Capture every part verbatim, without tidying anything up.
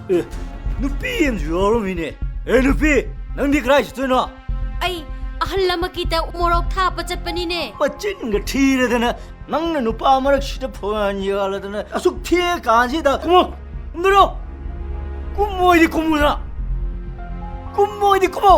ꯑꯦ, ꯅꯨꯄꯤ ꯑꯃꯁꯨ ꯌꯥꯎꯔꯝꯃꯤꯅꯦ꯫ ꯑꯦ, ꯅꯨꯄꯤ, ꯅꯪꯗꯤ ꯀꯗꯥꯏ ꯆꯠꯇꯣꯏꯅꯣ? ꯑꯩ ꯑꯍꯜ ꯑꯃꯒꯤꯗ ꯎꯃꯣꯔꯣꯛ ꯊꯥꯕ ꯆꯠꯄꯅꯤꯅꯦ꯫ ꯃꯆꯤꯟꯒ ꯊꯤꯔꯗꯅ, ꯅꯪꯅ ꯅꯨꯄꯥ ꯃꯔꯛꯁꯤꯗ ꯐꯣꯟ ꯌꯥꯜꯂꯗꯅ, ꯑꯁꯨꯛ ꯊꯦꯡꯉꯀꯥꯟꯁꯤꯗ꯫ ꯀꯨꯝꯃꯣ! ꯀꯨꯝꯗꯔꯣ! ꯀꯨꯝꯃꯣꯏꯗꯤ ꯀꯨꯝꯃꯨꯗꯅ! ꯀꯨꯝꯃꯣꯏꯗꯤ ꯀꯨꯝꯃꯣ!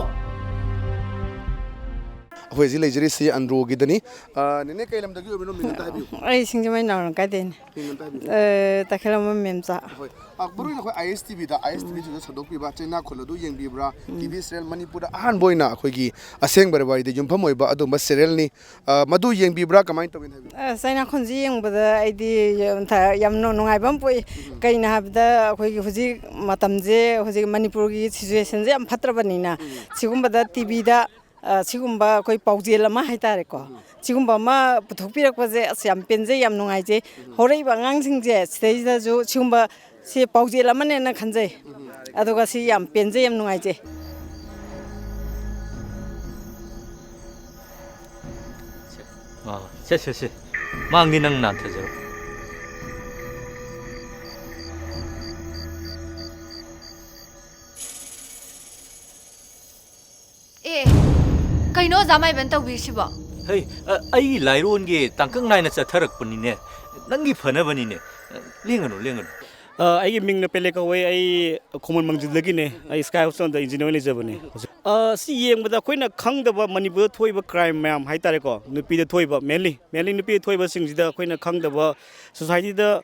ꯑꯩꯈꯣꯏ ꯍꯧꯖꯤꯛ ꯂꯩꯖꯔꯤꯁꯤ ꯑꯟꯗ꯭ꯔꯣꯒꯤꯗꯅꯤ꯫ ꯑ, ꯅꯦꯅꯦ, ꯀꯩ ꯂꯝꯗꯒꯤ ꯑꯣꯏꯕꯅꯣ? ꯃꯤꯡ ꯑꯝꯇ ꯍꯥꯏꯕꯤꯌꯨ꯫ ꯑꯩ ꯁꯤꯡꯖꯃꯩ ꯅꯥꯎꯔꯝ ꯀꯥꯏꯗꯩꯅꯦ꯫ ꯃꯤꯡ ꯑꯝꯇ ꯍꯥꯏꯕꯤꯌꯨ꯫ ꯑ, ꯇꯈꯦꯜꯂꯝꯕꯝ ꯃꯦꯝꯆꯥ꯫ ꯍꯣꯏ꯫ ꯑ, ꯃꯔꯨ ꯑꯣꯏꯅ ꯑꯩꯈꯣꯏ ꯑꯥꯏ ꯑꯦꯁ ꯇꯤ ꯚꯤꯗ, ꯑꯥꯏ ꯑꯦꯁ ꯇꯤ ꯚꯤ ꯁꯤꯗ ꯁꯟꯗꯣꯛꯄꯤꯕ ꯆꯩꯅꯥꯈꯣꯜ ꯑꯗꯨ ꯌꯦꯡꯕꯤꯕ꯭ꯔꯥ? ꯎꯝ꯫ ꯇꯤ ꯚꯤ ꯁꯤꯔꯤꯌꯦꯜ ꯃꯅꯤꯄꯨꯔꯗ ꯑꯍꯥꯟꯕ ꯑꯣꯏꯅ ꯑꯩꯈꯣꯏꯒꯤ ꯑꯁꯦꯡꯕ ꯋꯥꯔꯤꯗ ꯌꯨꯝꯐꯝ ꯑꯣꯏꯕ ꯑꯗꯨꯒꯨꯝꯕ ꯁꯤꯔꯤꯌꯦꯜꯅꯤ꯫ ꯑ, ꯃꯗꯨ ꯌꯦꯡꯕꯤꯕ꯭ꯔꯥ? ꯀꯃꯥꯏꯅ ꯇꯧꯒꯦꯅ ꯍꯥꯏꯕꯤꯌꯨ꯫ ꯑ, ꯆꯩꯅꯥꯈꯣꯜꯁꯤ ꯌꯦꯡꯕꯗ ꯑꯩꯗꯤ ꯌꯥꯝ ꯊ-, ꯌꯥꯝꯅ ꯅꯨꯡꯉꯥꯏꯕ ꯑꯃ ꯄꯣꯛꯏ꯫ ꯎꯝ꯫ ꯀꯩꯅꯣ ꯍꯥꯏꯕꯗ, ꯑꯩꯈꯣꯏꯒꯤ ꯍꯧꯖꯤꯛ ꯃꯇꯝꯁꯦ, ꯍꯧꯖꯤꯛ ꯃꯅꯤꯄꯨꯔꯒꯤ ꯁꯤꯆꯨꯋꯦꯁꯟꯁꯦ ꯌꯥꯝ ꯐꯠꯇ꯭ꯔꯕꯅꯤꯅ, ꯎꯝ꯫ ꯁꯤꯒꯨꯝꯕꯗ ꯇꯤ ꯚꯤꯗ ꯑ, ꯁꯤꯒꯨꯝꯕ ꯑꯩꯈꯣꯏ ꯄꯥꯎꯖꯦꯜ ꯑꯃ ꯍꯥꯏꯇꯥꯔꯦꯀꯣ, ꯎꯝ꯫ ꯁꯤꯒꯨꯝꯕ ꯑꯃ ꯄꯨꯊꯣꯛꯄꯤꯔꯛꯄꯁꯦ ꯑꯁ ꯌꯥꯝ ꯄꯦꯟꯖꯩ, ꯌꯥꯝ ꯅꯨꯡꯉꯥꯏꯖꯩ꯫ ꯎꯝ꯫ ꯍꯧꯔꯛꯏꯕ ꯑꯉꯥꯡꯁꯤꯡꯁꯦ ꯁꯤꯗꯩꯁꯤꯗꯁꯨ ꯁꯤꯒꯨꯝꯕ ꯁꯤ ꯄꯥꯎꯖꯦꯜ ꯑꯃꯅꯦꯅ ꯈꯟꯖꯩ꯫ ꯎꯝ꯫ ꯑꯗꯨꯒ ꯁꯤ ꯌꯥꯝ ꯄꯦꯟꯖꯩ, ꯌꯥꯝ ꯅꯨꯡꯉꯥꯏꯖꯩ꯫ ꯑꯥ, ꯁꯦ, ꯁꯦ, ꯁꯦ꯫ ꯃꯥꯡꯗꯤ ꯅꯪ ꯅꯥꯟꯊꯖꯔꯣ꯫ ꯑꯦ, ꯀꯩꯅꯣ ꯑꯣꯖꯥ ꯃꯥꯏꯕꯅ ꯇꯧꯕꯤꯔꯤꯁꯤꯕꯣ? ꯍꯩ, ꯑ, ꯑꯩꯒꯤ ꯂꯥꯏꯔꯣꯟꯒꯤ ꯇꯥꯡꯀꯛ ꯅꯥꯏꯅ ꯆꯠꯊꯔꯛꯄꯅꯤꯅꯦ꯫ ꯅꯪꯒꯤ ꯐꯅꯕꯅꯤꯅꯦ꯫ ꯂꯦꯡꯒꯅꯨ, ꯂꯦꯡꯒꯅꯨ꯫ ꯑ, ꯑꯩꯒꯤ ꯃꯤꯡꯅ ꯄꯦꯂꯦ ꯀꯧꯋꯦ꯫ ꯑꯩ ꯈꯣꯡꯃꯟ ꯃꯥꯡꯖꯤꯟꯗꯒꯤꯅꯦ꯫ ꯑꯩ Sky Hospitalꯗ engineer ꯑꯣꯏꯅ ꯂꯩꯖꯕꯅꯦ꯫ ꯑ, ꯁꯤ ꯌꯦꯡꯕꯗ ꯑꯩꯈꯣꯏꯅ ꯈꯪꯗꯕ ꯃꯅꯤꯄꯨꯔꯗ ꯊꯣꯛꯏꯕ crime ꯃꯌꯥꯝ ꯍꯥꯏꯇꯥꯔꯦꯀꯣ, ꯅꯨꯄꯤꯗ ꯊꯣꯛꯏꯕ, mainly, mainly ꯅꯨꯄꯤꯗ ꯊꯣꯛꯏꯕꯁꯤꯡꯁꯤꯗ ꯑꯩꯈꯣꯏꯅ ꯈꯪꯗꯕ, societyꯗ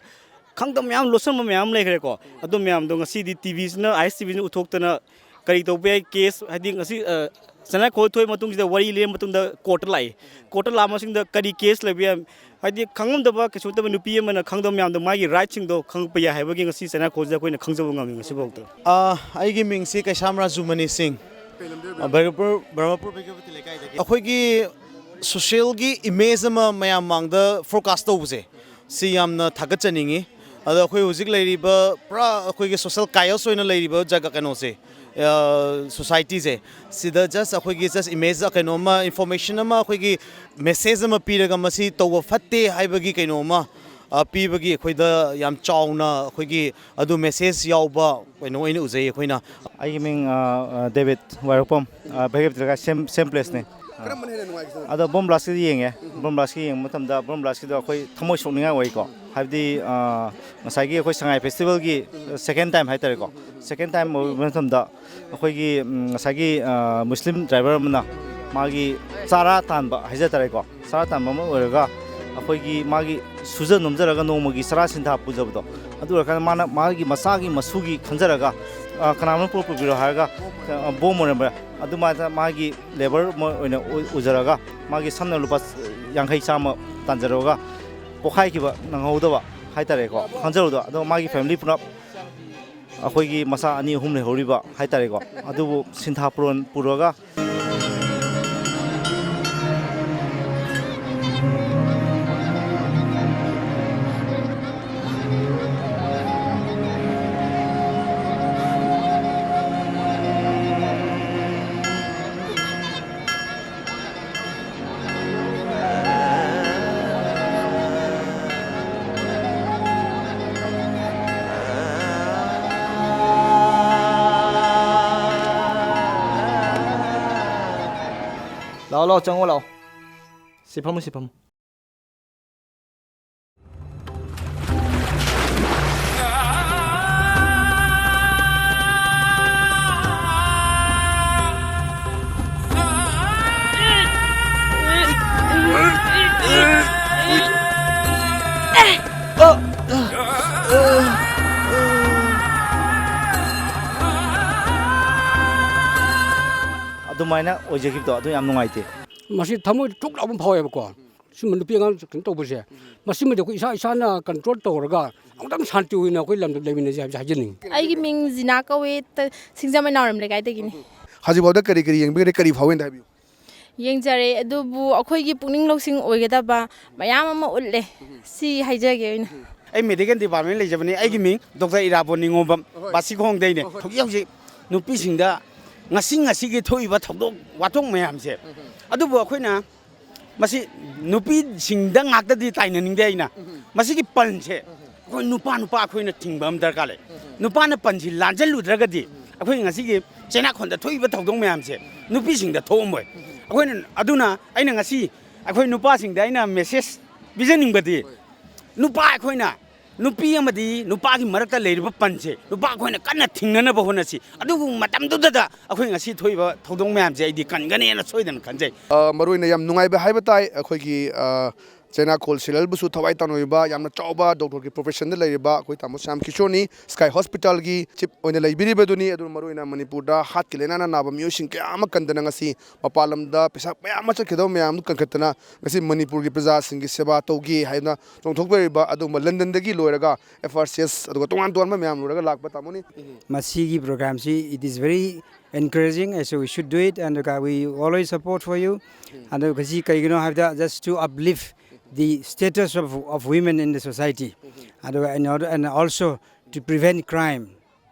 ꯈꯪꯗꯕ ꯃꯌꯥꯝ, ꯂꯣꯠꯁꯟꯕ ꯃꯌꯥꯝ ꯂꯩꯈ꯭ꯔꯦꯀꯣ꯫ ꯑꯗꯨ ꯃꯌꯥꯝꯗꯣ ꯉꯁꯤꯗꯤ ꯇꯤ ꯚꯤꯁꯤꯅ, ꯑꯥꯏ ꯑꯦꯁ ꯇꯤ ꯚꯤꯁꯤꯅ ꯎꯠꯊꯣꯛꯇꯅ ꯀꯔꯤ ꯇꯧꯕ ꯌꯥꯏ, case, ꯍꯥꯏꯗꯤ ꯉꯁꯤ, ꯑ, ꯆꯩꯅꯥꯈꯣꯜ ꯊꯣꯛꯏ ꯃꯇꯨꯡꯁꯤꯗ ꯋꯥꯔꯤ ꯂꯤꯔ ꯃꯇꯨꯡꯗ courtꯇ ꯂꯥꯛꯏ꯫ Courtꯇ ꯂꯥꯛꯄ ꯃꯇꯨꯡꯗ ꯀꯔꯤ case ꯂꯩꯕ ꯌꯥꯏ, ꯍꯥꯏꯗꯤ ꯈꯪꯉꯝꯗꯕ, ꯀꯩꯁꯨ ꯅꯠꯇꯕ ꯅꯨꯄꯤ ꯑꯃꯅ ꯈꯪꯗꯕ ꯃꯌꯥꯝꯗꯣ ꯃꯥꯒꯤ rightꯁꯤꯡꯗꯣ ꯈꯪꯉꯛꯄ ꯌꯥꯏ ꯍꯥꯏꯕꯒꯤ ꯉꯁꯤ ꯆꯩꯅꯥꯈꯣꯜꯁꯤꯗ ꯑꯩꯈꯣꯏꯅ ꯈꯪꯖꯕ ꯉꯝꯃꯤ ꯉꯁꯤꯐꯥꯎꯗ꯫ ꯑ, ꯑꯩꯒꯤ ꯃꯤꯡꯁꯤ ꯀꯩꯁꯥꯝ ꯔꯥꯖꯨꯃꯅꯤ ꯁꯤꯡ꯫ ꯀꯩ ꯂꯝꯗꯩ ꯑꯣꯏꯕꯤꯔꯕ? ꯕꯔꯒꯄꯨꯔ, ꯕ꯭ꯔꯍꯃꯄꯨꯔ ꯕꯩꯀ꯭ꯌꯥꯄꯇꯤ ꯂꯩꯀꯥꯏꯗꯒꯤ꯫ ꯑꯩꯈꯣꯏꯒꯤ socialꯒꯤ image ꯑꯃ ꯃꯌꯥꯝ ꯃꯥꯡꯗ forecast ꯇꯧꯕꯁꯦ, ꯁꯤ ꯌꯥꯝꯅ ꯊꯥꯒꯠꯆꯅꯤꯡꯉꯤ꯫ ꯑꯗꯣ ꯑꯩꯈꯣꯏ ꯍꯧꯖꯤꯛ ꯂꯩꯔꯤꯕ ꯄꯨꯔꯥ ꯑꯩꯈꯣꯏꯒꯤ social chaos ꯑꯣꯏꯅ ꯂꯩꯔꯤꯕ ꯖꯒꯥ, ꯀꯩꯅꯣꯁꯦ, ꯑ, societyꯁꯦ, ꯁꯤꯗ just ꯑꯩꯈꯣꯏꯒꯤ just image ꯀꯩꯅꯣꯝꯃ, information ꯑꯃ, ꯑꯩꯈꯣꯏꯒꯤ message ꯑꯃ ꯄꯤꯔꯒ ꯃꯁꯤ ꯇꯧꯕ ꯐꯠꯇꯦ ꯍꯥꯏꯕꯒꯤ ꯀꯩꯅꯣꯝꯃ ꯑ, ꯄꯤꯕꯒꯤ ꯑꯩꯈꯣꯏꯗ ꯌꯥꯝ ꯆꯥꯎꯅ ꯑꯩꯈꯣꯏꯒꯤ ꯑꯗꯨ message ꯌꯥꯎꯕ ꯀꯩꯅꯣ ꯑꯣꯏꯅ ꯎꯖꯩ ꯑꯩꯈꯣꯏꯅ꯫ ꯑꯩꯒꯤ ꯃꯤꯡ, ꯑ, ꯑ, ꯗꯦꯕꯤꯠ ꯋꯥꯏꯔꯣꯛꯄꯝ, ꯑ, ꯚꯩꯔꯞ ꯇ꯭ꯔꯦꯒꯥ same, same placeꯅꯤ꯫ ꯀꯔꯝꯕꯅ ꯍꯦꯟꯅ ꯅꯨꯡꯉꯥꯏꯒꯦ? ꯑꯗꯣ ꯕꯣꯝ ꯕ꯭ꯂꯥꯁꯀꯤꯗꯤ ꯌꯦꯡꯉꯦ꯫ ꯕꯣꯝ ꯕ꯭ꯂꯥꯁꯀꯤ ꯌꯦꯡꯕ ꯃꯇꯝꯗ ꯕꯣꯝ ꯕ꯭ꯂꯥꯁꯀꯤꯗꯣ ꯑꯩꯈꯣꯏ ꯊꯃꯣꯏ ꯁꯣꯛꯅꯤꯡꯉꯥꯏ ꯑꯣꯏꯀꯣ꯫ ꯍꯥꯏꯕꯗꯤ, ꯑ, ꯉꯁꯥꯏꯒꯤ ꯑꯩꯈꯣꯏ ꯁꯉꯥꯏ festivalꯒꯤ second time ꯍꯥꯏꯇꯥꯔꯦꯀꯣ꯫ Second time ꯑꯣꯏꯕ ꯃꯇꯝꯗ ꯑꯩꯈꯣꯏꯒꯤ, ꯎꯝ, ꯉꯁꯥꯏꯒꯤ, ꯑ, ꯃꯨꯁꯂꯤꯝ driver ꯑꯃꯅ ꯃꯥꯒꯤ ꯆꯥꯔꯥ ꯇꯥꯟꯕ ꯍꯥꯏꯖ ꯇꯥꯔꯦꯀꯣ꯫ ꯆꯥꯔꯥ ꯇꯥꯟꯕ ꯑꯃ ꯑꯣꯏꯔꯒ ꯑꯩꯈꯣꯏꯒꯤ ꯃꯥꯒꯤ ꯁꯨꯖ ꯅꯣꯝꯖꯔꯒ ꯅꯣꯡꯃꯒꯤ ꯆꯔꯥ ꯁꯤꯟꯊꯥ ꯄꯨꯖꯕꯗꯣ, ꯑꯗꯨ ꯑꯣꯏꯔꯀꯥꯟꯗ ꯃꯥꯅ ꯃꯥꯒꯤ ꯃꯁꯥꯒꯤ ꯃꯁꯨꯒꯤ ꯈꯟꯖꯔꯒ, ꯑ, ꯀꯅꯥꯅꯣ ꯄꯨꯔꯛꯄꯤꯔꯣ ꯍꯥꯏꯔꯒ, ꯑ, ꯕꯣꯝ ꯑꯣꯏꯔꯝꯕ ꯌꯥꯏ꯫ ꯑꯗꯨꯃꯥꯏꯅ ꯃꯥꯒꯤ labour ꯑꯃ ꯑꯣꯏꯅ ꯎ-, ꯎꯖꯔꯒ ꯃꯥꯒꯤ ꯁꯝꯅ ꯂꯨꯄꯥ ꯌꯥꯡꯈꯩ ꯆꯥꯝꯃ ꯇꯥꯟꯖꯔꯒ ꯄꯣꯛꯈꯥꯏꯈꯤꯕ ꯅꯪꯍꯧꯗꯕ ꯍꯥꯏꯇꯥꯔꯦꯀꯣ, ꯈꯟꯖꯔꯨꯗꯣ꯫ ꯑꯗꯣ ꯃꯥꯒꯤ family ꯄꯨꯂꯞ ꯑꯩꯈꯣꯏꯒꯤ ꯃꯆꯥ ꯑꯅꯤ ꯑꯍꯨꯝ ꯂꯩꯍꯧꯔꯤꯕ ꯍꯥꯏꯇꯥꯔꯦꯀꯣ, ꯑꯗꯨꯕꯨ ꯁꯤꯟꯊꯥ ꯄꯨꯔꯣꯟ ꯄꯨꯔꯒ ꯂꯥꯛꯑꯣ, ꯂꯥꯛꯑꯣ, ꯆꯪꯉꯣ, ꯂꯥꯛꯑꯣ꯫ ꯁꯤ ꯐꯝꯃꯨ, ꯁꯤ ꯐꯝꯃꯨ꯫ ꯑꯗꯨꯃꯥꯏꯅ ꯑꯣꯏꯖꯈꯤꯕꯗꯣ ꯑꯗꯨ ꯌꯥꯝ ꯅꯨꯡꯉꯥꯏꯇꯦ꯫ ꯃꯁꯤ ꯊꯃꯣꯏꯗ ꯊꯨꯛ ꯂꯥꯎꯕ ꯑꯃ ꯐꯥꯎꯋꯦꯕꯀꯣ꯫ ꯁꯨꯝꯕ ꯅꯨꯄꯤ ꯑꯉꯥꯡ ꯀꯩꯅꯣ ꯇꯧꯕꯁꯦ, ꯃꯁꯤꯃꯗꯤ ꯑꯩꯈꯣꯏ ꯏꯁꯥ ꯏꯁꯥꯅ control ꯇꯧꯔꯒ ꯑꯃꯨꯛꯇꯪ ꯁꯥꯟꯇꯤ ꯑꯣꯏꯅ ꯑꯩꯈꯣꯏ ꯂꯝꯗꯝ ꯂꯩꯃꯤꯟꯅꯁꯦ ꯍꯥꯏꯕꯁꯦ ꯍꯥꯏꯖꯅꯤꯡꯉꯤ꯫ ꯑꯩꯒꯤ ꯃꯤꯡ ꯖꯤꯅꯥ ꯀꯧꯋꯦ, ꯇ-, ꯁꯤꯡꯖꯃꯩ ꯅꯥꯎꯔꯦꯝ ꯂꯩꯀꯥꯏꯗꯒꯤꯅꯤ꯫ ꯍꯧꯖꯤꯛꯐꯥꯎꯗ ꯀꯔꯤ ꯀꯔꯤ ꯌꯦꯡꯕꯤꯈ꯭ꯔꯦ, ꯀꯔꯤ ꯐꯥꯎꯏꯅ ꯍꯥꯏꯕꯤꯌꯨ? ꯌꯦꯡꯖꯔꯦ, ꯑꯗꯨꯕꯨ ꯑꯩꯈꯣꯏꯒꯤ ꯄꯨꯛꯅꯤꯡ ꯂꯧꯁꯤꯡ ꯑꯣꯏꯒꯗꯕ ꯃꯌꯥꯝ ꯑꯃ ꯎꯠꯂꯦ꯫ ꯁꯤ ꯍꯥꯏꯖꯒꯦ ꯑꯣꯏꯅ꯫ ꯑꯩ medical department ꯂꯩꯖꯕꯅꯤ꯫ ꯑꯩꯒꯤ ꯃꯤꯡ ꯗꯣꯛꯇꯔ ꯏꯔꯥꯕꯣꯟ ꯅꯤꯉꯣꯝꯕꯝ, ꯕꯥꯁꯤꯈꯣꯡꯗꯩꯅꯦ꯫ ꯍꯧꯖꯤꯛ ꯍꯧꯖꯤꯛ ꯅꯨꯄꯤꯁꯤꯡꯗ ꯉꯁꯤ ꯉꯁꯤꯒꯤ ꯊꯣꯛꯏꯕ ꯊꯧꯗꯣꯛ ꯋꯥꯊꯣꯛ ꯃꯌꯥꯝꯁꯦ, ꯑꯗꯨꯕꯨ ꯑꯩꯈꯣꯏꯅ ꯃꯁꯤ ꯅꯨꯄꯤꯁꯤꯡꯗ ꯉꯥꯛꯇꯗꯤ ꯇꯥꯏꯅꯅꯤꯡꯗꯦ ꯑꯩꯅ꯫ ꯃꯁꯤꯒꯤ ꯄꯟꯁꯦ ꯑꯩꯈꯣꯏ ꯅꯨꯄꯥ ꯅꯨꯄꯥ ꯑꯩꯈꯣꯏꯅ ꯊꯤꯡꯕ ꯑꯃ ꯗꯔꯀꯥꯔ ꯂꯩ꯫ ꯅꯨꯄꯥꯅ ꯄꯟꯁꯤ ꯂꯥꯟꯖꯜꯂꯨꯗ꯭ꯔꯒꯗꯤ ꯑꯩꯈꯣꯏ ꯉꯁꯤꯒꯤ ꯆꯩꯅꯥꯈꯣꯟꯗ ꯊꯣꯛꯏꯕ ꯊꯧꯗꯣꯛ ꯃꯌꯥꯝꯁꯦ ꯅꯨꯄꯤꯁꯤꯡꯗ ꯊꯣꯛꯑꯝꯃꯣꯏ꯫ ꯑꯩꯈꯣꯏꯅ, ꯑꯗꯨꯅ ꯑꯩꯅ ꯉꯁꯤ ꯑꯩꯈꯣꯏ ꯅꯨꯄꯥꯁꯤꯡꯗ ꯑꯩꯅ ꯃꯦꯁꯦꯖ ꯄꯤꯖꯅꯤꯡꯕꯗꯤ, ꯅꯨꯄꯥ ꯑꯩꯈꯣꯏꯅ ꯅꯨꯄꯤ ꯑꯃꯗꯤ ꯅꯨꯄꯥꯒꯤ ꯃꯔꯛꯇ ꯂꯩꯔꯤꯕ ꯄꯟꯁꯦ ꯅꯨꯄꯥ ꯑꯩꯈꯣꯏꯅ ꯀꯟꯅ ꯊꯤꯡꯅꯅꯕ ꯍꯣꯠꯅꯁꯤ꯫ ꯑꯗꯨꯕꯨ ꯃꯇꯝꯗꯨꯗꯗ ꯑꯩꯈꯣꯏ ꯉꯁꯤ ꯊꯣꯛꯏꯕ ꯊꯧꯗꯣꯛ ꯃꯌꯥꯝꯁꯦ ꯑꯩꯗꯤ ꯀꯟꯒꯅꯦꯅ ꯁꯣꯏꯗꯅ ꯈꯟꯖꯩ꯫ ꯑ, ꯃꯔꯨꯑꯣꯏꯅ ꯌꯥꯝ ꯅꯨꯡꯉꯥꯏꯕ ꯍꯥꯏꯕ ꯇꯥꯏ, ꯑꯩꯈꯣꯏꯒꯤ, ꯑ, ꯆꯩꯅꯥꯈꯣꯜ ꯁꯤꯂꯜꯕꯨꯁꯨ ꯊꯋꯥꯏ ꯇꯥꯅ ꯑꯣꯏꯕ ꯌꯥꯝꯅ ꯆꯥꯎꯕ ꯗꯣꯛꯇꯔꯒꯤ ꯄ꯭ꯔꯣꯐꯦꯁꯟꯗ ꯂꯩꯔꯤꯕ ꯑꯩꯈꯣꯏ ꯇꯥꯃꯣ ꯁ꯭ꯌꯥꯝ ꯀꯤꯁꯣꯔꯅꯤ, ꯁ꯭ꯀꯥꯏ ꯍꯣꯁꯄꯤꯇꯥꯜꯒꯤ ꯆꯤꯞ ꯑꯣꯏꯅ ꯂꯩꯕꯤꯔꯤꯕꯗꯨꯅꯤ꯫ ꯑꯗꯨꯅ ꯃꯔꯨꯑꯣꯏꯅ ꯃꯅꯤꯄꯨꯔꯗ ꯍꯥꯔꯠꯀꯤ ꯂꯥꯏꯅꯥꯅ ꯅꯥꯕ ꯃꯤꯑꯣꯏꯁꯤꯡ ꯀꯌꯥ ꯑꯃ ꯀꯟꯗꯅ ꯉꯁꯤ ꯃꯄꯥꯟ ꯂꯝꯗ ꯄꯩꯁꯥ ꯃꯌꯥꯝ ꯑꯃ ꯆꯠꯈꯤꯗꯕ ꯃꯌꯥꯝꯗꯨ ꯀꯟꯈꯠꯇꯅ ꯉꯁꯤ ꯃꯅꯤꯄꯨꯔꯒꯤ ꯄ꯭ꯔꯖꯥꯁꯤꯡꯒꯤ ꯁꯦꯕꯥ ꯇꯧꯒꯦ ꯍꯥꯏꯗꯨꯅ ꯆꯣꯡꯊꯣꯛꯆꯔꯤꯕ ꯑꯗꯨꯒꯨꯝꯕ ꯂꯟꯗꯟꯗꯒꯤ ꯂꯣꯏꯔꯒ ꯑꯦꯐ ꯑꯥꯔ ꯁꯤ ꯑꯦꯁ ꯑꯗꯨꯒ ꯇꯣꯉꯥꯟ ꯇꯣꯉꯥꯟꯕ ꯃꯌꯥꯝ ꯂꯣꯏꯔꯒ ꯂꯥꯛꯄ ꯇꯥꯃꯣꯅꯤ꯫ ꯃꯁꯤꯒꯤ ꯄ꯭ꯔꯣꯒ꯭ꯔꯥꯝꯁꯤ, it is very encouraging, and so we should do it, and we will always support for you. ꯑꯗꯨꯒ ꯁꯤ ꯀꯩꯒꯤꯅꯣ ꯍꯥꯏꯕꯗ, just to uplift the status of, of women in the society, ꯑꯗꯨꯒ and, and also to prevent crime,